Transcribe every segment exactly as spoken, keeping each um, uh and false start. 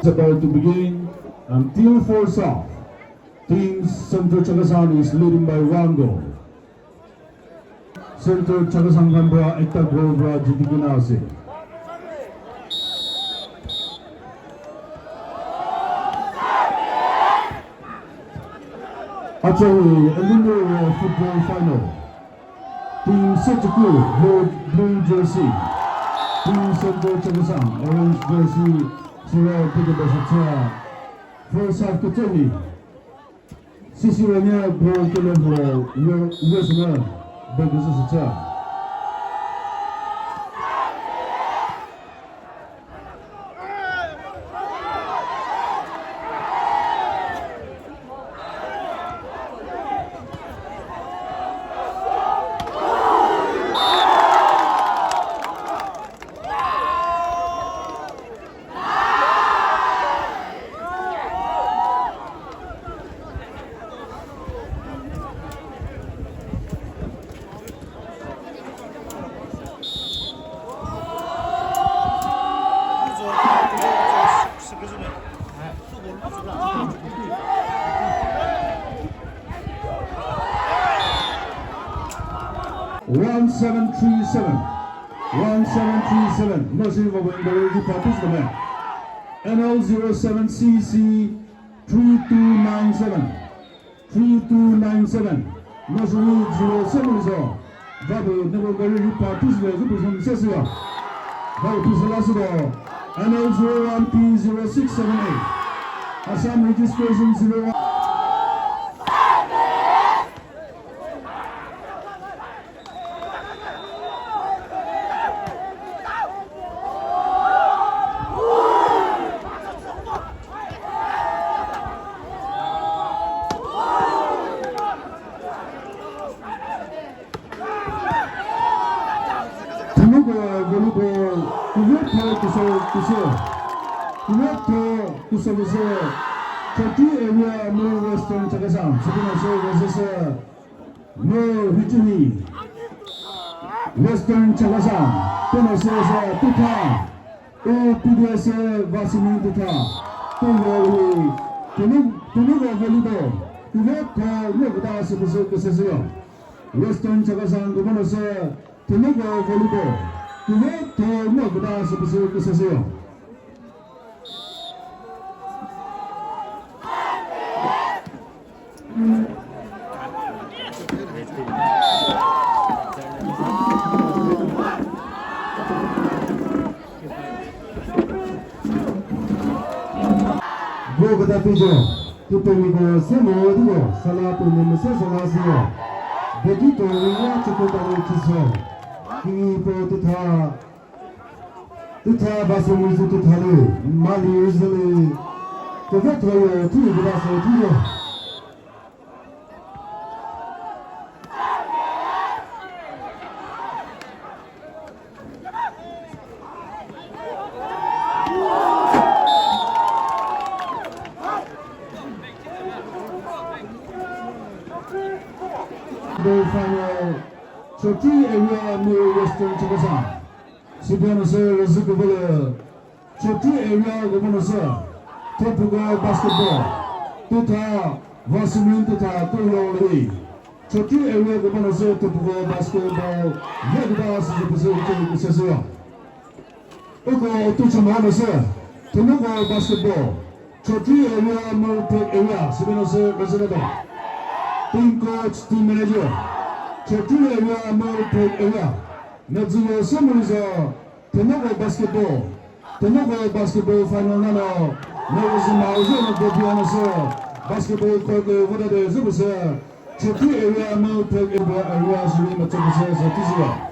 It's about to begin, and team first half. Team Central Chakhesang is leading by one goal. Central Chakhesang kambra ekta goal pra jiti kena ase. Achawi Elumere football final. Team Setuku, blue, blue jersey. Team Central Chakhesang, orange jersey, siro peke basatsa. First half kutsohi. Sisi rania goal kele huro, uwe, uwe sene, beke sasa. One seven three seven. One seven three seven. No, she will win the league parties the man. N L zero seven C C three two nine seven. Three two nine seven. Nursery zero seven so. Babu, nebo gari ri parties ve zu püzün sesi ya. Babu, püzü la su do. N L zero one P zero six seven eight. Assam registration zero one. Thünuko volleyball, kuvetho kuso kuso. Kuvetho kuso kuso. Chokri area mu Western Chakhesang. Sipina so wazese. No, hichini. Western Chakhesang, peno se se tutha. O P D S Vasimi tutha. Tuyo wi. Tunu, tunu go volleyball. Tuve ko no guda se se se se yo. Western Chakhesang gumano se. Tunu go volleyball. Tuve ko no guda se se se se yo. Go kata pijo, tu pemi go se mo di go, sala tu ne mo se sala si go. Beti to ni ya chuko ta ni kiso. Ki po tu tha. Tutha basu muzu tutha lü, mali uzülü, kuvethro yo, tüyü gudase tüyü. The final, Chokri area mu Western Chakhesang. Sibia no se rüzü kübülü. Chokri area gümüno se. Tepuko basketball. Tutha, Vasumrin tutha, tuyo lü. Chokri area gümüno se, Tepuko basketball. Yagda se se se se se se. Uko tu chama no se. Temuko basketball. Chokri area mu Phek area. Sibia no se president. Team coach, team manager. Chokri area mu Phek area. Nazuyo Samuel's, uh, Tenoko basketball. Tenoko basketball final nano. Nazuyo Samuel's, uh, debut ano se. Basketball court, uh, vota de zubuse. Chokri area mu Phek area, area suri ma zubuse, so tisiwa.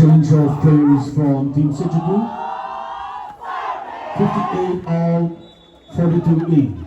Change of players from Team Sejudu. Fifty-eight all, forty-two in.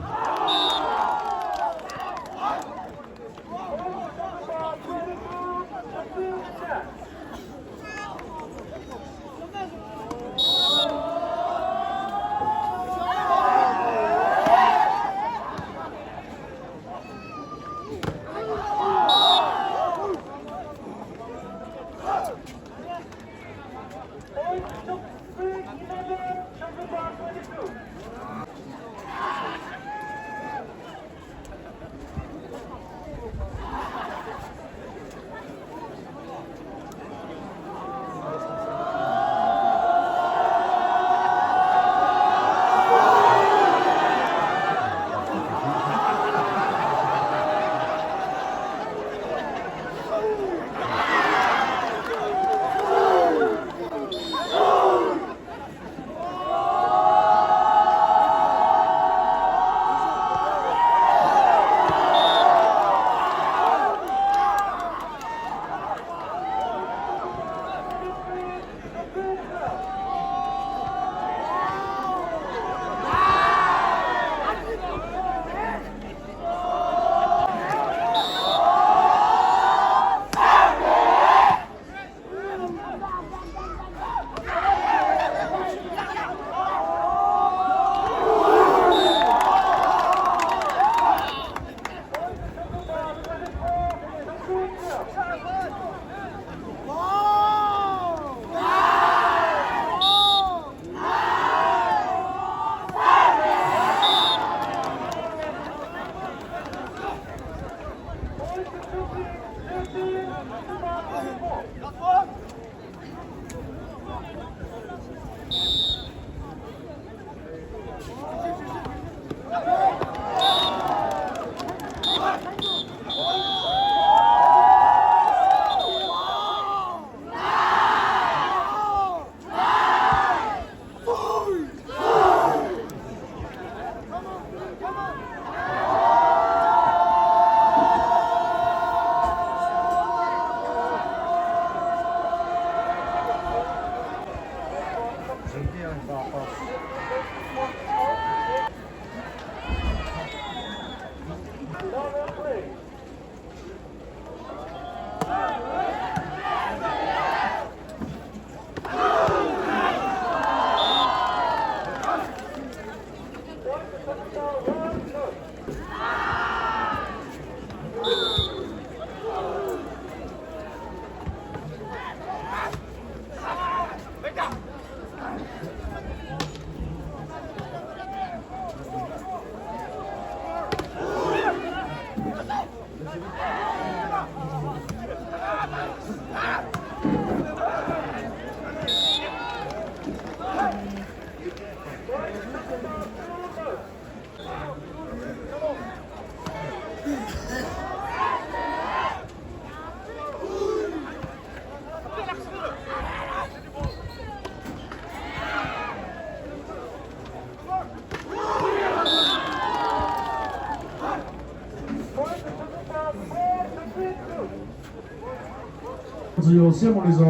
Züyo se mori zo,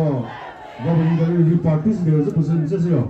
va bu hindari referee party sü zü püsü nse züyo.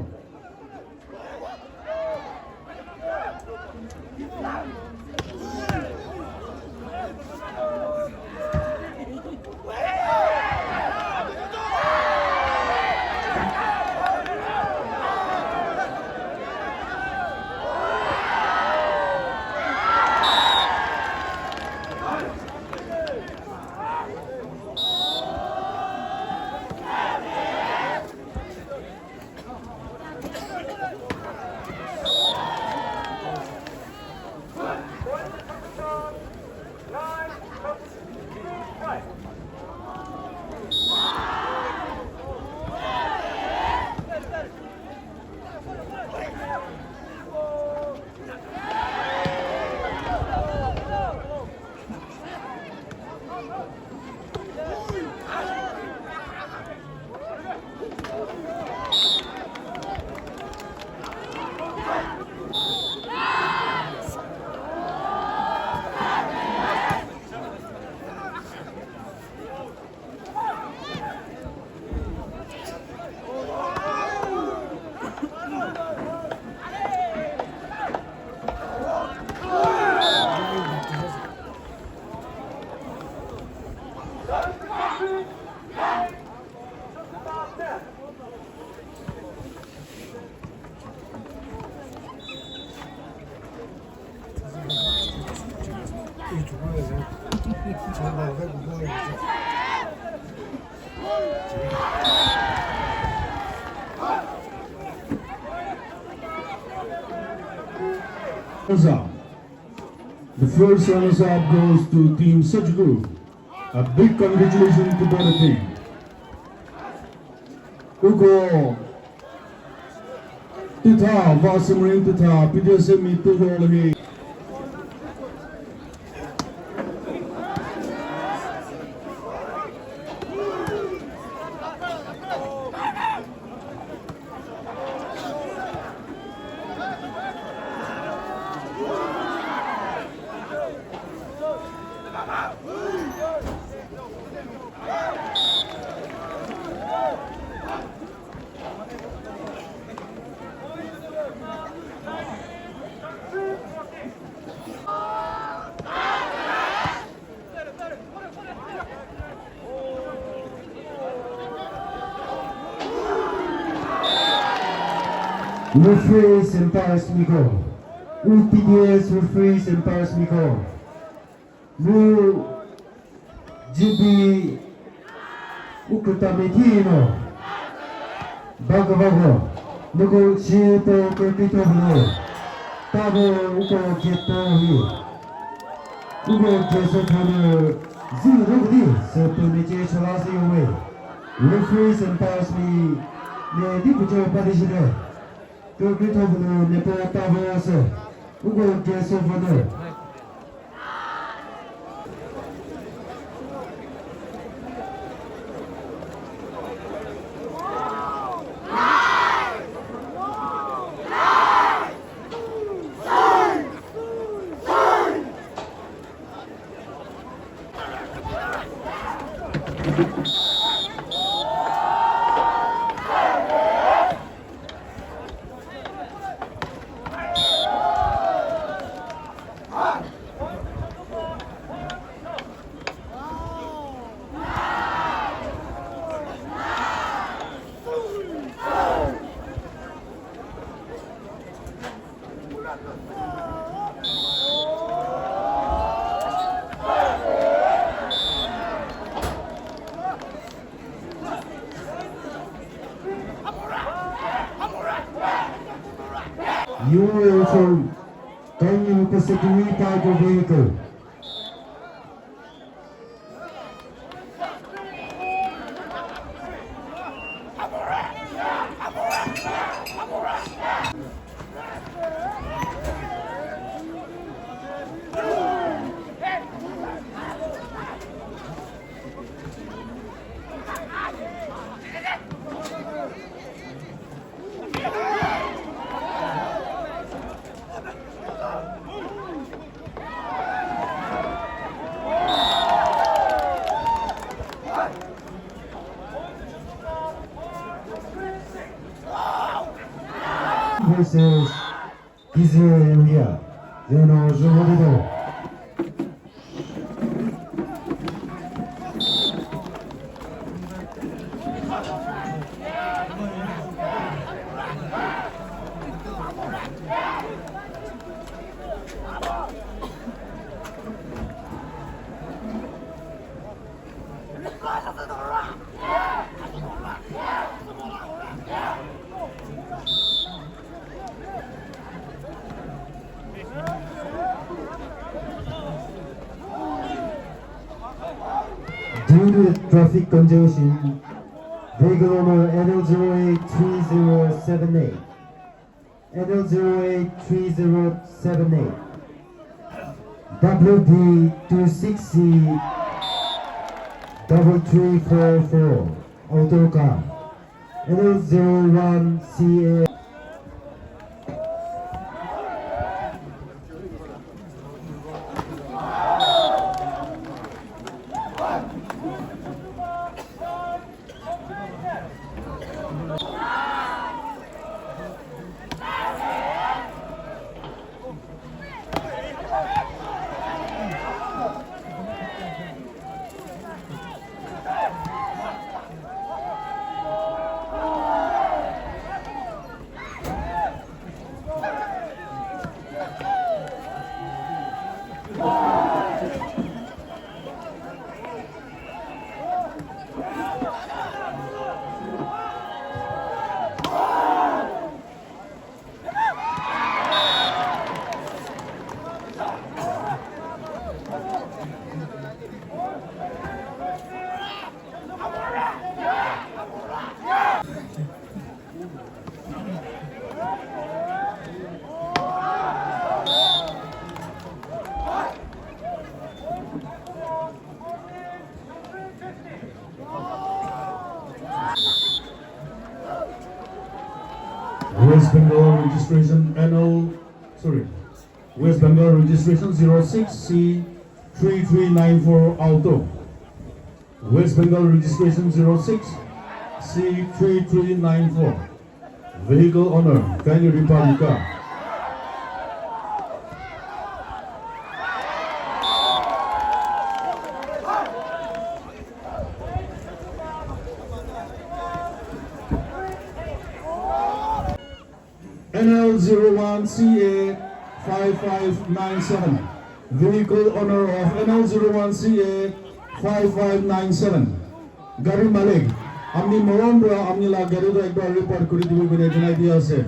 Runners up. The first runners up goes to Team Sachgu. A big congratulations to both the team. Uko tütha, va sümring tütha, P D S M mi tüyo lümi. Referee Saint Pius Miko. U P D S referee Saint Pius Miko. Mu G B ukütami thino. Bagavago. Nuko shi po kükito hino. Tabo uko geto hi. Uko geso thano zi rukdi se pemi che chala si yuwe. Referee Saint Pius mi ne di pucho padi shide. Küküto hino ne po tabo ase. Uko geso hino. You will also come in the second part of the vehicle. Versus Kizi area, zeno zero. Due to traffic congestion, vehicle number N L zero eight three zero seven eight. N L zero eight three zero seven eight, W B two six C double three four four, auto car, N L zero one C A. West Bengal registration N L, sorry, West Bengal registration zero six C three three nine four Alto. West Bengal registration zero six C three three nine four. Vehicle owner, kindly report your car. N L zero one C A five five nine seven. Vehicle owner of N L zero one C A five five nine seven. Gari malik, apni morom pora apni la gari to ekbar report kuri dibo koine janai diya ase.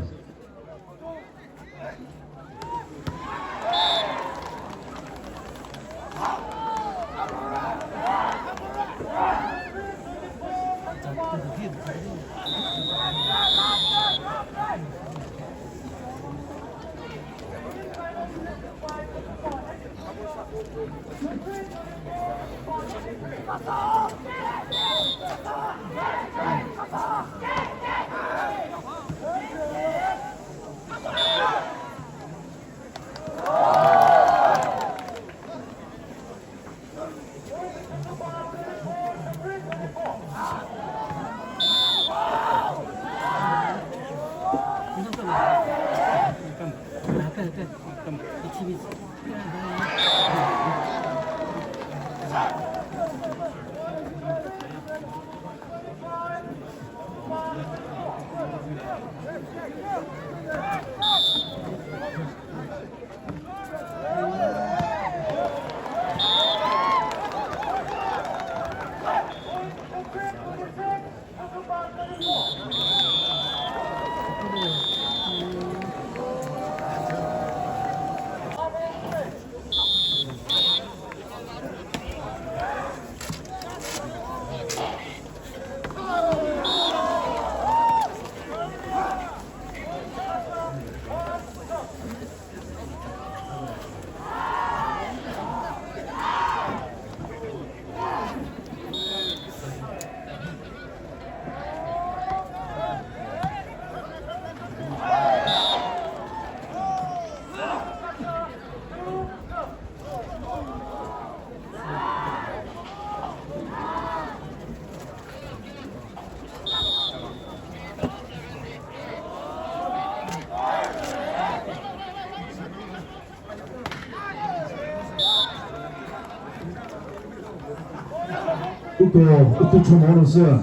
Uko, uko chomo no sü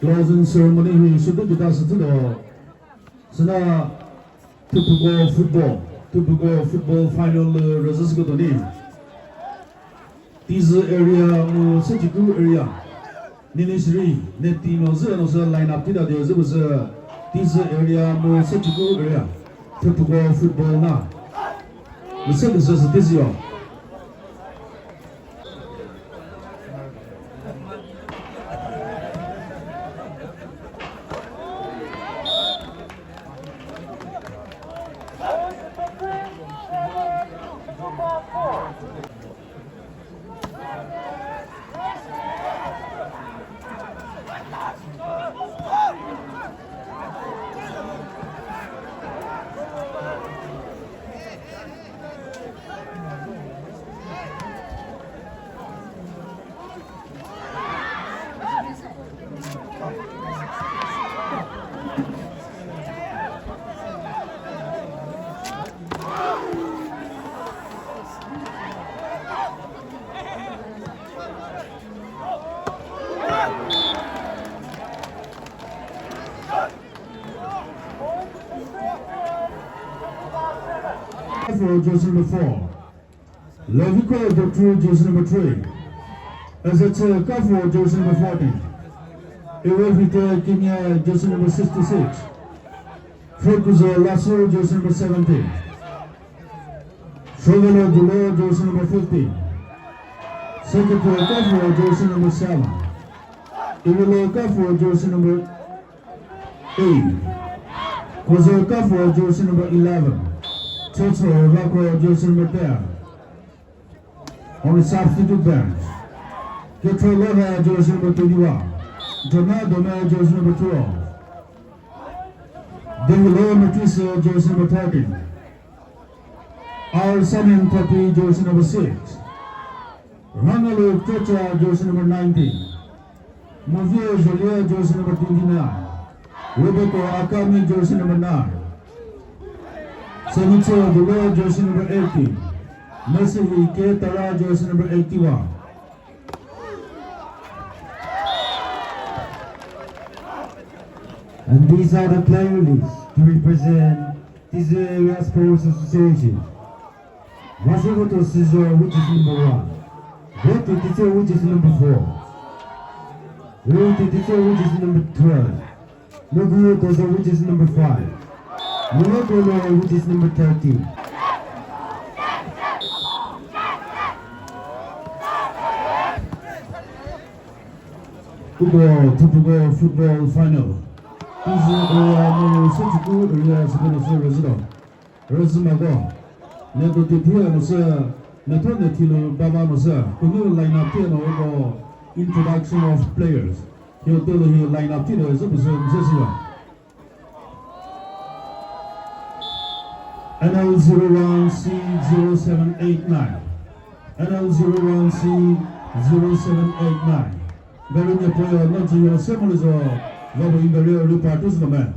closing ceremony hi shudu kita sü tüdo. Süna Thüpüko football, Thüpüko football final lü result ko doni. Tizü area mu Sechiku area. Nini shiri, ne team no zü no sü line up tita de zü bu sü Tizü area mu Sechiku area. Thüpüko football na. Mu sü bu sü sü Tizü yo. For jersey number four. Leviko Doctor jersey number three. Ezetse Kafo jersey number fourteen. Iwefite Kimia jersey number sixty-six. Frekuzo Lasso jersey number seventeen. Shovelo Dulo, jersey number fifteen. Sekitho Kafo, jersey number seven. Iwilo Kafo, jersey number eight. Kozo Kafo, jersey number eleven. Chocho Rako, jersey number ten. On the substitute bench, Ketro Loha, jersey number twenty-one. Jonah Dome, jersey number twelve. Dengelo Matisse, jersey number thirteen. Arsamin Tapi, jersey number six. Rangalu Kecha, jersey number nineteen. Muvio Jolia, jersey number twenty-nine. Rebecca Akami, jersey number nine. Senicho Dulo, jersey number eighteen. Messi Ike Tara, jersey number eighty-one. And these are the player lists to represent Tizé Area Sports Association. Masimoto Sizo, which is number one. Goto Tizé, which is number four. Rui Tizé, which is number twelve. Nobuo Tozo, which is number five. Muloko Lore, which is number thirteen. Uko Tupuko football final. Tizé Area mu Sechuku Area Secondary School Resident. Rüzümako, neto tithiya no sü, netho nethi no baba no sü, kunu line up thiya no ko introduction of players. Hiyo telo hi line up thiya no sü püsü mse siya. N L zero one C zero seven eight nine. N L zero one C zero seven eight nine. Gari ne poyo no ziyo se mo lizo, vabo in gari ri partus no me.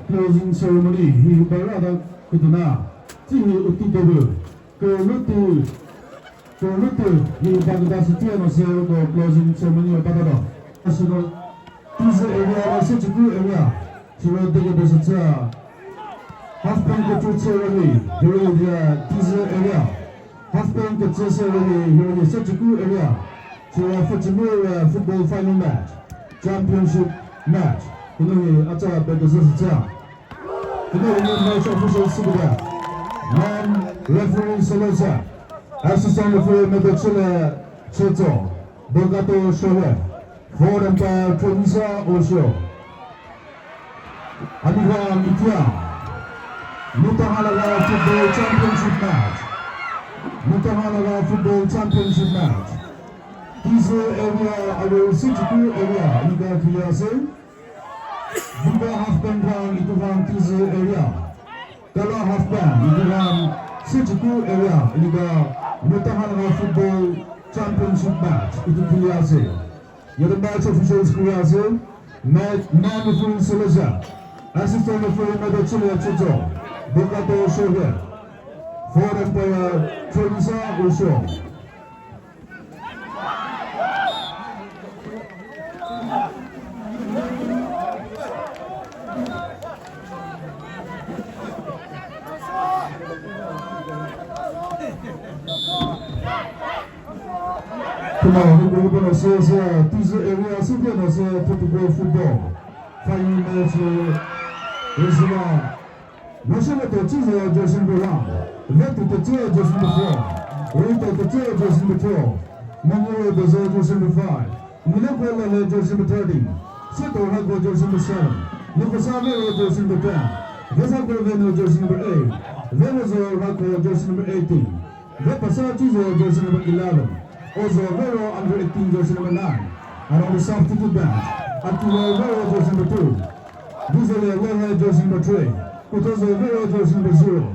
Closing ceremony hi bara da kutuna, ti hi uti dobu. Kürütü, kürütü, hi bagda sitya no se ko closing ceremony o bagda. Asino, Tizé area, Sechuku area, sino dege bosatsa. Half pant kükre tsü rami, Hirodia Tizi area. Half pant kükre tsü rami, Hirodia Sechiku area. Chira Fuchimura football final match. Championship match. Kunuhi acha beküzü sitsa. Kunuhi match official sikuda. Man referee Solosa. Assistant referee Medechile Chetso. Bogato Shohe. Fourth umpire Theresa Osho. Amiga Mitya. Mutahalaga football championship match. Mutahalaga football championship match. Tizi area, alo Sichiku area, amiga Kiliase. Buga half pant ground, itugan Tizi area. Kala half pant, itugan Sichiku area, amiga Mutahalaga football championship match, itu Kiliase. Yada match officials Kiliase. Man, man referee Solosa. Assistant referee Mada Chile Chicho. Bokato Shohe. Fourth umpire Theresa Osho. Tuma hukuku bono se se Tizi area sibia no se football football. Final match, eh, Rizla. Mashele to chizo jersey number one. Vetu to chizo jersey number four. Rito to chizo jersey number twelve. Mangoro to chizo jersey number five. Mileko lele jersey number thirteen. Seto Hako jersey number seven. Nikosa Vero jersey number ten. Vesa Veno jersey number eight. Venezo Hako jersey number eighteen. Vepasa Chizo jersey number eleven. Ozo Vero under eighteen jersey number nine. And on the substitute bench, Atuwa Vero jersey number two. Vizele Lohe jersey number three. Kutozo Vero jersey number zero.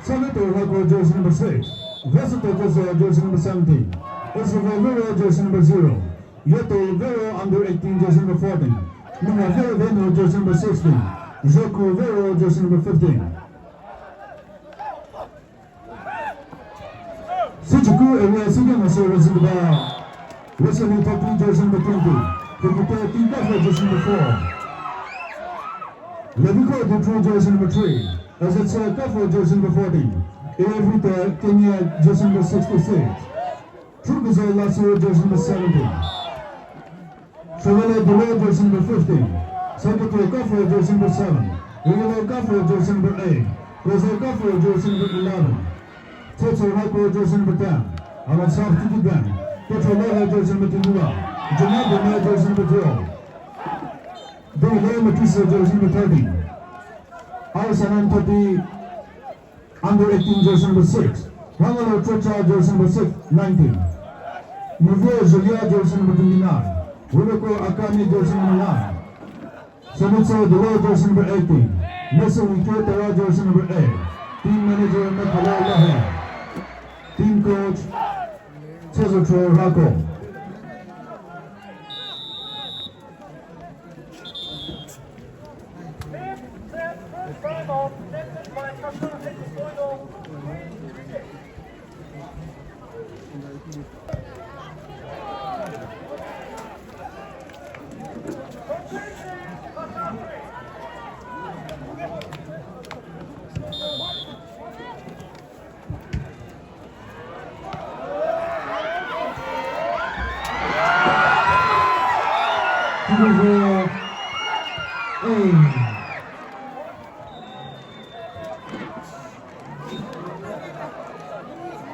Saveto Hako jersey number six. Vesato Kozo jersey number seventeen. Osavo Vero jersey number zero. Yeto Vero under eighteen jersey number fourteen. Nunga Vero Veno jersey number sixteen. Joku Vero jersey number fifteen. Sichiku area senior national resident. Wesley Topi jersey number twenty. Kukute Kinkafa jersey number four. Leviko Dutru jersey number three. Ezekiel Kafo jersey number fourteen. Erevita Kenya jersey number sixty-six. Trukuzo Lasu jersey number seventeen. Shawele Dolo jersey number fifteen. Sakuto Kafo jersey number seven. Rigolo Kafo jersey number eight. Kozo Kafo jersey number eleven. Tsetso Hako jersey number ten. Alo substitute bench. Petro Lohe jersey number twenty-one. Juma Dome jersey number twelve. Dolo Matisa jersey number thirteen. Alsanan Topi Under eighteen jersey number six. Hangalo Chocha jersey number six, nineteen. Muvio Julia jersey number twenty-nine. Wuleko Akami jersey number nine. Samitso Dolo jersey number eighteen. Mesa Wike Tara jersey number eight. Team manager Mekhala Lahe. Team coach Chezotro Rako.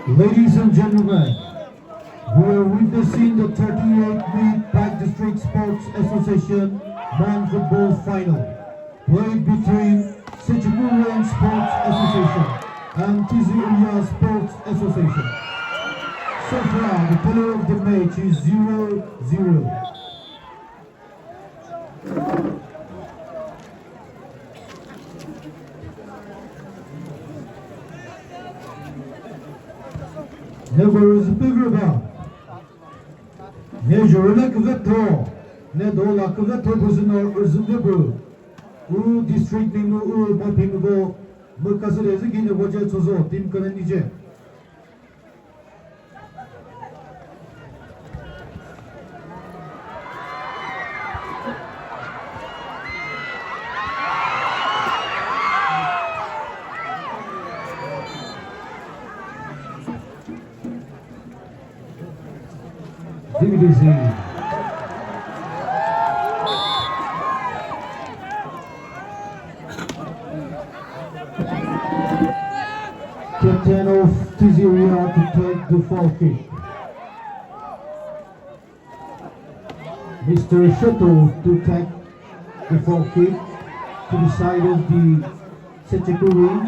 Ladies and gentlemen, we are witnessing the thirty-eighth Pak District Sports Association Man Football Final. Played between Sechiku Sports Association and Tizi Area Sports Association. So far, the tally of the match is zero zero. Negoro zipigro ba. Ne jurüne küvetho, ne dola küvetho buzüno özünde bu. U district ni mu u mapingo, mu kasile zikine voce chozo, team kananice. Dividisi. Captain of T Z area to take the foul kick. Mister Shoto to take the foul kick to the side of the Secheku wing.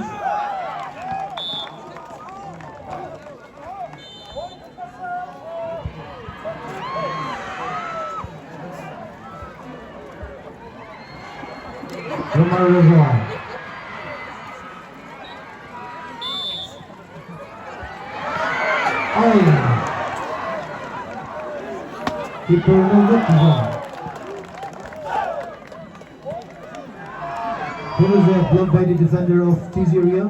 Romar Reservoir. Oh. Keeper no good. It was a block by the defender of T Z area.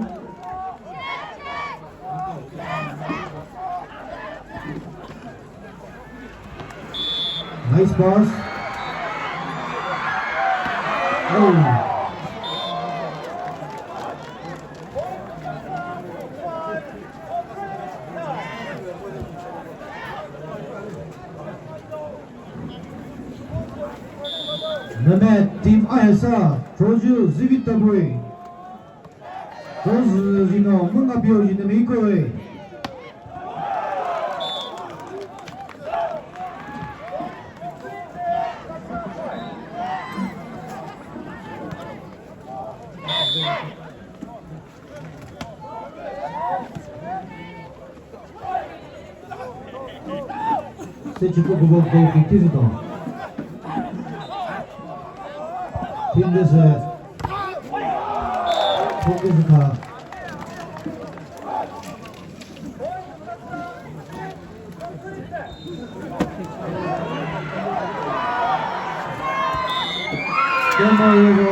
Nice pass. Oh. Mehmet, team Ayasa, Troju, Zivit Tabui. Troju, Zino, Mungabio, Zino, Mikoi. Secheku goal kick tizü to. Team this, uh, team this, uh, Kema yero,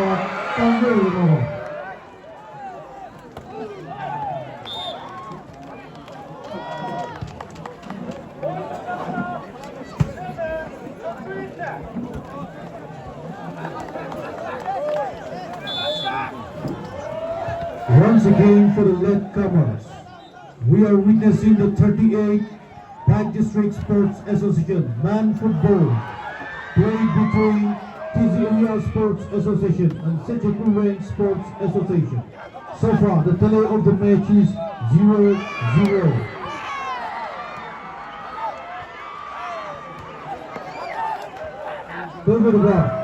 kangre yero. Once again for the latecomers, we are witnessing the thirty-eighth Phek District Sports Association men football played between Tizi Area Sports Association and Secheku Range Sports Association. So far, the tally of the match is zero zero. Go for the ball.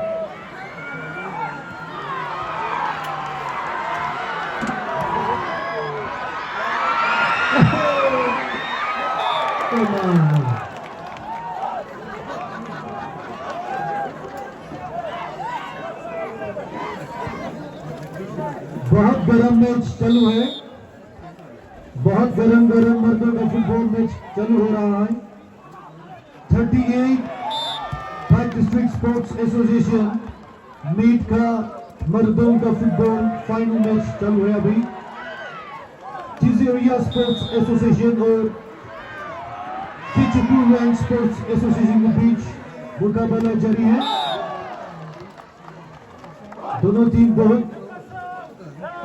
Come on. बहुत गर्म मैच चालू है, बहुत गर्म गर्म मर्दों का football match चालू हो रहा है। Thirty eight Phek District Sports Association meet का मर्दों का फुटबॉल फाइनल मैच चालू है अभी। Tizi Area Sports Association और Secheku Range Sports Association के बीच मुकाबला जारी है। दोनों टीम बहुत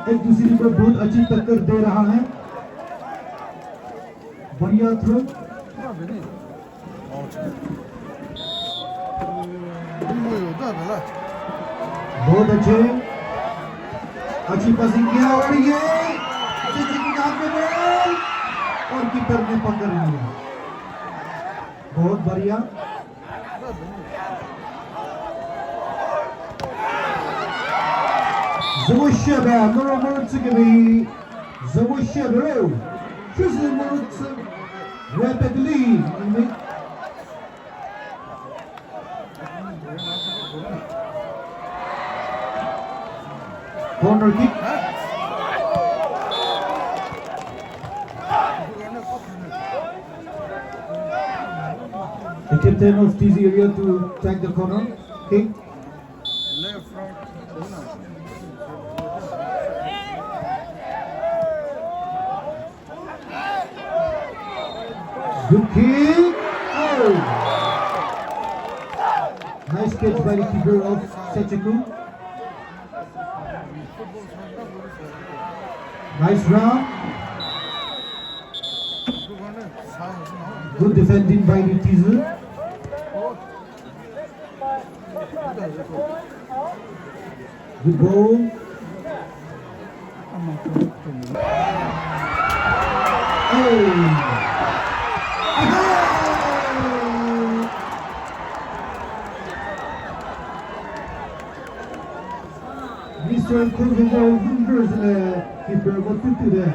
एक दूसरे को बहुत अच्छी टक्कर दे रहा है। बढ़िया थ्रो। बहुत अच्छे, अच्छी पासिंग किया और ये हाथ में बॉल और कीपर ने पकड़ लिया। बहुत बढ़िया। Zümushebe, Nuromur Tsukibi, Zümushebe, Shuzumur Tsu, Webedli, corner kick. The captain of Tizi area to take the corner kick. Good kick. Oh. Nice catch by the keeper of Secheku. Nice run. Good defending by the Tizi. Good ball. Hey. Mister Kuzuko Zunzers le keeper ko tutu de.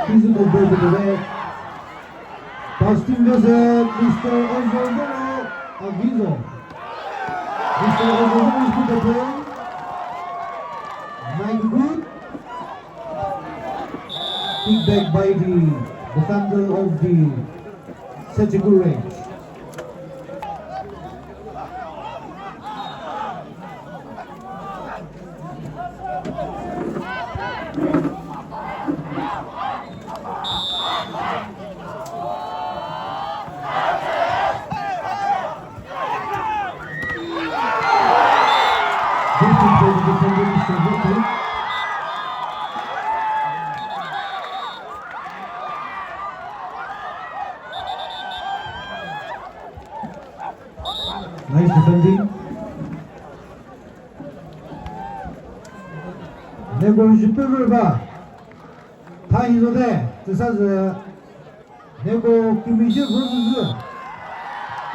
Physical break of the day. Pastor Joseph, Mister Ozongoro Avizo. Mister Ozongoro is to the play. Mike Good. Pick back by the defender of the Sachikure. Nice defending. Neko jipü ba. Tha hizo de, tsüsa zü. Neko kimi je vü zü.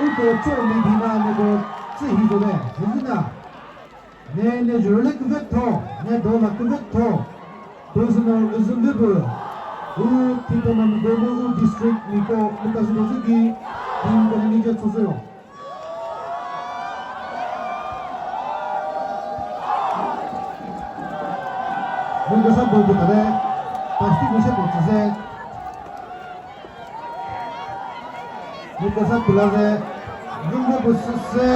Uko cho mi dina neko tsü hizo de. Hizo na. Ne, ne jurele küvetho, ne dola küvetho. Personal üzümlü bu. U Titoman Golu, u district miko, mukazü dozü ki, team kone nije tsozero. Mukasa bu bu tare, pasti bu she bu tsüse. Mukasa pülave, nungo bu süse,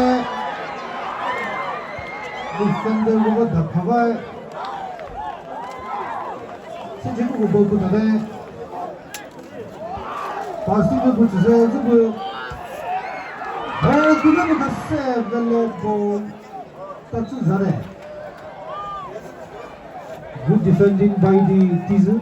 defender bu da phava, siji bu bu bu da ve, pasi bu bu süse, bu bu, oh, bu bu da se, velo bu, tatsu zare. Good defending by the Tizu.